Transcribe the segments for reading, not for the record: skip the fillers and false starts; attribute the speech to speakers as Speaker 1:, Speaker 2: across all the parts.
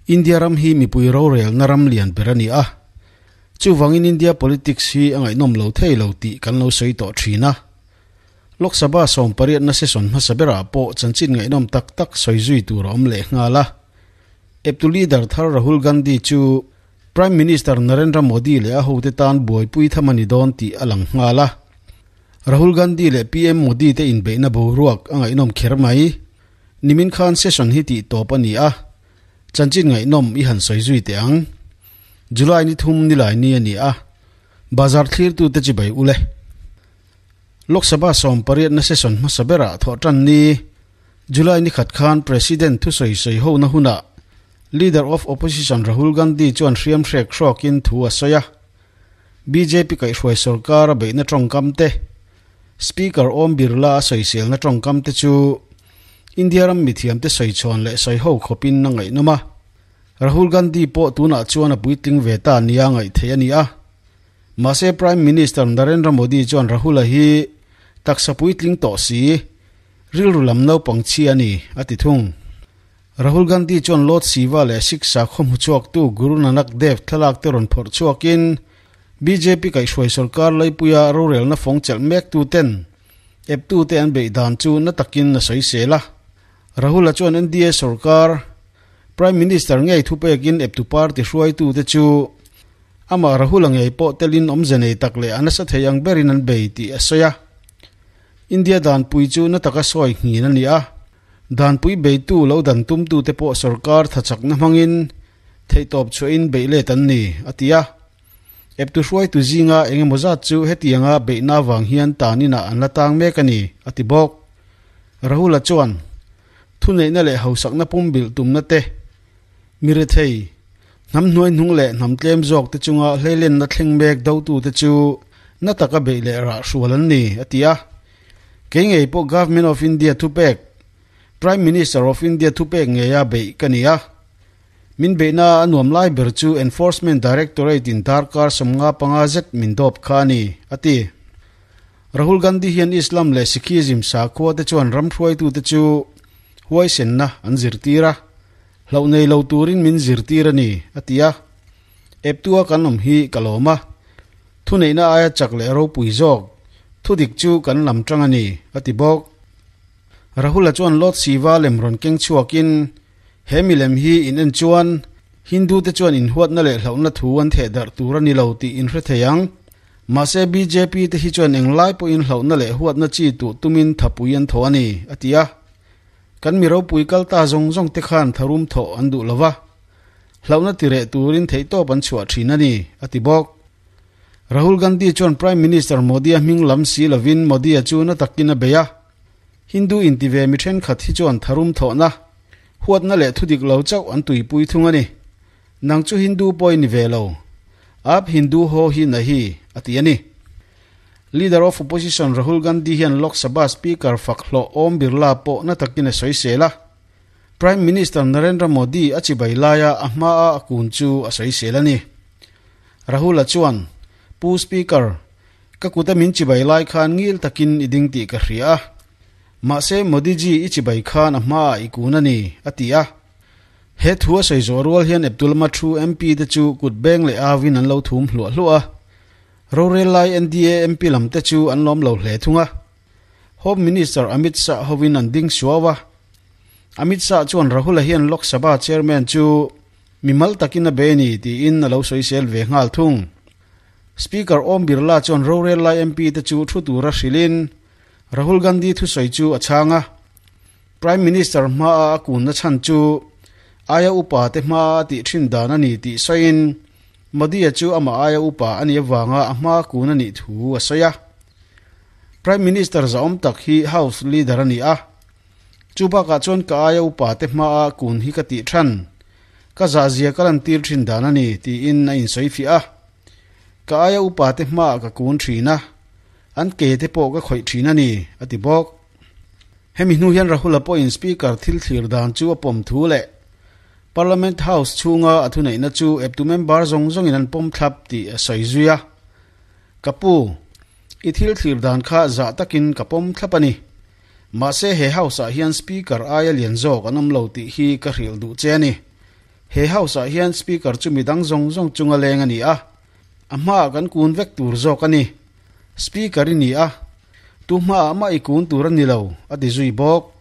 Speaker 1: India ram hi mipui rorelna ram lian ber a ni a, chuvangin India politics hi a ngaihnawm lo thei lo tih kan lo sawi tawh thin a. Lok Sabha sawmpariatna session hmasa berah pawh chanchin ngaihnawm tak tak sawi zui tur a awm leh nghal a. Eptu leader thar Rahul Gandhi chu Prime Minister Narendra Modi leh a hote tan buaipui tham a ni dawn tih a lang nghal a. Rahul Gandhi leh PM Modi te inbeihna boruak a ngaihnawm kher mai. Nimin khan session hi tih tawp a ni a, chanchin ngaihnawm i han sawi zui teh ang. July ni thum nilai ni a ni a, bazar thlirtute chibai u le. Lok Sabha sawmpariatna session hmasa berah thawh tan ni, July ni khat khan President thusawi sawi hona hunah Leader of Opposition Rahul Gandhi chuan hriam hrek hrawkin thu a sawi a. Bjp kaihhruai sorkar a beihna tawngkam te, Speaker Om Birla a sawiselna tawngkam te chu India ram mithiamte sawichhawn leh sawiho khawpin a ngaihnawm a. Rahul Gandhi pawh tunah chuan a puitling ve ta nia ngaih theih a ni a. Mahse Prime Minister Narendra Modi chuan Rahul-a hi taksa puitling tawh si, rilru lam naupang chhia a ni, a ti thung. Rahul Gandhi chuan Lord Shiva leh Sikh sakhaw hmuchhuaktu Guru Nanak Dev thlalak te rawn phawrh chhuakin bjp kaihhruai sorkar laipuia rorelna fawng chelh mektuten eptute an beih dan chu na takin a sawisel a. Rahul-a chuan NDA sorkar Prime Minister ngei thupekin eptu party hruaitute chu amah Rahul-a ngei pawh telin awmze nei tak leh a nasa thei ang berin an bei tih a sawi a. India danpui chu na taka sawi nghin a ni a. Danpui beitu lo dan tumtute pawh sorkar thachakna hmangin theihtawp chhuahin beih let an ni, a ti a. Eptu hruaitu zinga eng emaw zat chu hetianga beihna avang hian tan inah an la tang mek a ni, a ti bawk. Rahul-a chuan, Thuneihna leh hausakna pumbilh tumna te, mi rethei, hnam hnuaihnung leh hnam tlem zawk te chunga hleilenna thleng mek dotute chu na taka beih leh rah hrual an ni, a ti a. Kei ngei pawh Government of India thupek, Prime Minister of India thupek ngeia beih ka ni a. Min beihna a nuam lai ber chu Enforcement Directorate in darkar 55 zet min dawp kha a ni, a ti. Rahul Gandhi hian Islam leh Sikhism sakhua te chuan ram hruaitute chu huaisenna an zirtir a, hlauh nei lo turin min zirtir a ni, a ti a. Eptua kan awm hi ka lawm a. Thuneihna aia chak leh ropui zawk, thudik chu kan lam tang a ni, a ti bawk. Rahul-a chuan Lord Shiva lem rawn keng chhuakin, He milem hi in en chuan Hindu-te chuan inhuatna leh hlauhna thu an theh darh tur a ni lo tih in hre thei ang. Mahse BJP-te hi chuan englai pawhin hlauhna leh huatna chi tuh tumin thapui an thawh a ni, a ti a. Kan mi ropui kal ta zawng zawng te khan tharum thawh an duh lo va, hlauhna tireh turin theihtawp an chhuah thin a ni, a ti bawk. Rahul Gandhi chuan Prime Minister Modi-a hming lam si lovin Modi-a chu na takin a bei a. Hindu inti ve mi thenkhat hi chuan tharum thawhna, huatna leh thudik lo chauh an tuipui thung a ni. Nang chu Hindu pawh i ni ve lo. Aap Hindu ho hi nahi, a ti a ni. Leader of Opposition Rahul Gandhi hian Lok Sabha Speaker fak hlawh Om Birla pawh na takin a sawisel a. Prime Minister Narendra Modi a chibai laia a hmaa a kun chu a sawisel a ni. Rahul-a chuan, Pu Speaker, ka kuta min chibai lai khan ngil takin i ding tih ka hria a. Mahse Modi-ji i chibai khan a hmaah i kun a ni, a ti a. He thu a sawi zawh rual hian Eptulama thu MP te chu kut beng leh auin an lo thum hluah hluah a. Rorel lai NDA MP lam te chu an lawm lo hle thung a. Home Minister Amit Shah hovin an ding suau a. Amit Shah chuan Rahul-a hian Lok Sabha Chairman chu Mimal takin a be ni tiin a lo sawisel ve nghal thung. Speaker Om Birla chuan rorel lai MP te chu thu tura hrilhin Rahul Gandhi thusawi chu a chhang a. Prime Minister hmaa a kunna chhan chu aia upa te hmaa a tih thin dan a ni tih sawiin Modi-a chu amah aia upa a nih avanga a hmaa kun a nih thu a sawi a. Prime Minister zahawm tak hi House Leader a ni a. Chu bakah chuan ka aia upa te hmaa kun hi ka tih than. Ka zahzia ka lantir thin dan a ni, tiin a insawi fiah a. Ka aia upa te hmaah ka kun thin a, an ke te pawh ka khawih thin a ni, a ti bawk. Hemi hnu hian Rahul-a pawhin Speaker thil thlir dan chu a pawm thu leh Parliament House chhunga a thuneihna chu eptu member zawng zawngin an pawm thlap tih a sawi zui a. Ka pu, i thil thlir dan kha zah takin ka pawm thlap a ni. Mahse he house ah hian speaker aia lian zawk an awm lo tih hi ka hrilh duh che a ni. He House ah hian Speaker chu midang zawng zawng chunga leng a ni a, a hmaah kan kun vek tur zawk a ni. Speaker i ni a, tu hmaah mah i kun tur a ni lo, a ti zui bawk.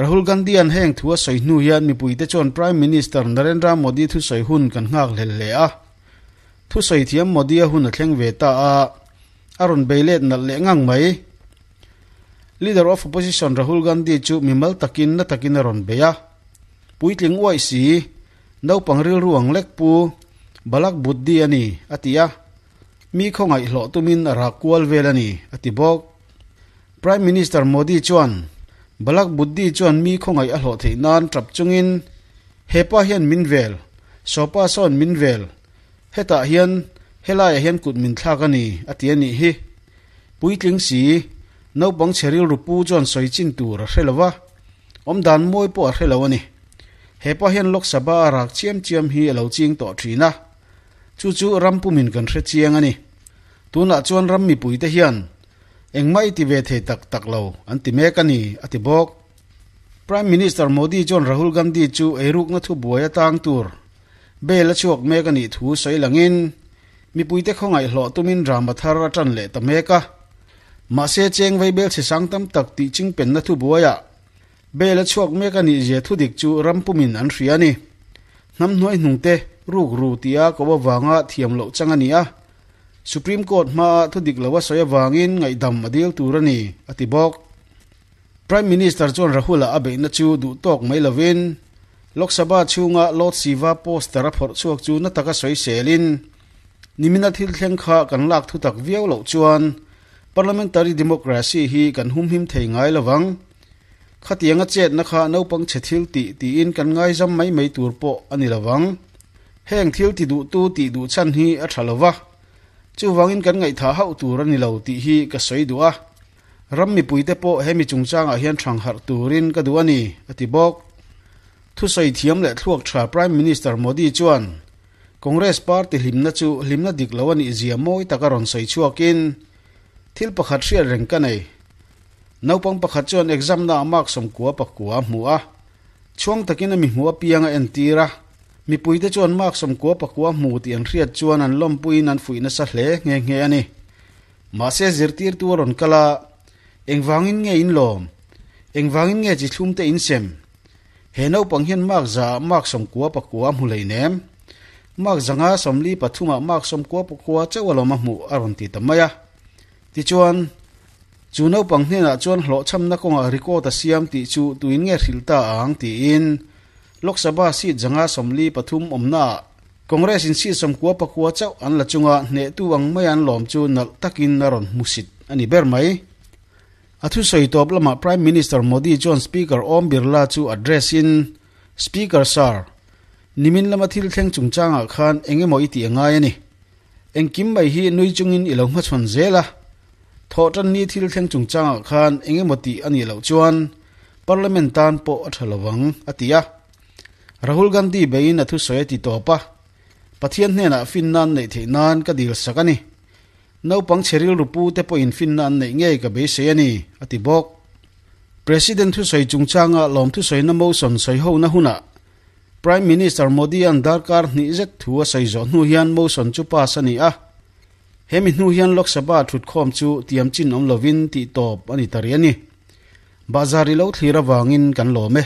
Speaker 1: Rahul Gandhi-a'n heng thu a sawi hnu hian mipuite chuan Prime Minister Narendra Modi thusawi hun kan nghak hlel hle a. Thusawi thiam Modi-a hun a thleng ve ta a, a rawn bei let nalh leh ngang mai. Leader of Opposition Rahul Gandhi chu mimal takin na takin a rawn bei a. Puitling uaih si, naupang rilru ang lek pu Balak Buddhi a ni, a ti a. Mi khawngaih hlawh tumin a rak kual vel a ni, a ti bawk. Prime Minister Modi chuan, Balak Buddhi chuan mi khawngaih a hlawh theih nan tap chungin, Hepa hian min vel, sawpa sawn min vel, hetah hian helaiah hian kut min thlak a ni, a ti a nih hi. Puitling si, naupang chhe rilru pu chuan sawi chin tur a hre lo va, awmdan mawi pawh a hre lo a ni. Hepa hian Lok Sabha a rak chiam chiam hi a lo ching tawh thin a, chu chu ram pumin kan hre chiang a ni. Tunah chuan ram mipuite hian engmah i ti ve thei tak tak lo an ti mek a ni, a ti bawk. Prime Minister Modi chuan Rahul Gandhi chu eirukna thubuai atang tur bail a chhuak mek a nih thu sawi langin, Mipuite khawngaih hlawh tumin drama thar a tan leh ta mek a. Mahse cheng vaibel chhe sang tam tak tih chingpenna thubuaiah bail a chhuak mek a nih zia thudik chu ram pumin an hria a ni. Hnam hnuai hnungte ruk ru tia ko avanga thiam loh chang a ni a. Supreme Court hmaah thudik lo a sawi avangin ngaihdam a dil tur a ni, a ti bawk. Prime Minister chuan Rahul-a a beihna chu duh tawk mai lovin Lok Sabha chhunga Lord Shiva poster a phawrh chhuak chu na taka sawi selin, Nimina thil thleng kha kan lak thutak viau loh chuan Parliamentary Democracy hi kan humhim thei ngai lovang. Khatianga chetna kha naupang chhe thil tih tiin kan ngaizam mai mai tur pawh a ni lovang. Heng thil ti duhtu tih duh chhan hi a tha lova, chuvangin kan ngaihthah hauh tur a ni lo tih hi ka sawi duh a. Ram mipuite pawh hemi chungchangah hian thang harh turin ka duh a ni, a ti bawk. Thusawi thiam leh thluak tha Prime Minister Modi chuan Congress party hlimna chu hlimna dik lo a nih zia mawi taka rawn sawi chhuakin, Thil pakhat hriat reng ka nei. Naupang pakhat chuan exam naah mark 90 pakua a hmu a, chhuang takin a mi hmuh apiang a entir a. Mipuite chuan mark 90 pakua hmu tih an hriat chuan an lawmpuiin an fuih nasa hle nghe nghe a ni. Mahse zirtirtu a rawn kal a, Engvangin nge in lawm? Engvangin nge chi thlum te in sem? He naupang hian mark zaah mark 90 pakua a hmu hleinem. Mark zanga 43 ah mark 90 pakua chauh alawm a hmuh a rawn ti ta mai a. Tichuan, chu naupang hnenah chuan hlawhchhamna kawngah record a siam tih chu tuin nge hrilh ta ang tiin Lok Sabha seat zanga 43 awmnaah Congress in seat 90 pakua chauh an la chunga hnehtu ang mai an lawm chu nalh takin a rawn hmusit a ni ber mai. A thusawi tawp lamah Prime Minister Modi chuan Speaker Om Birla chu address in, Speaker Sir, nimin lama thil thleng chungchangah khan eng emaw i tih a ngai a ni. Engkim mai hi nui chungin i lo hmachhawn zel a. Thawhtanni thil thleng chungchangah khan eng emaw tih a nih loh chuan Parliament tan pawh a tha lovang, a ti a. Rahul Gandhi beiin a thusawi a ti tawp a, Pathian hnenah finna an neih theih nan ka dil sak a ni. Naupang chhe rilru pu te pawhin finna an neih ngei ka beisei a ni, a ti bawk. President thusawi chungchanga lawm thusawina motion sawi hona hunah Prime Minister Modi-a'n darkar hnih zet thu a sawi zawh hnu hian motion chu pass a ni a. Hemi hnu hian Lok Sabha thutkhawm chu tiam chin awm lovin tih tawp a ni ta rih a ni. Bahzar i lo thlir avangin kan lawm e.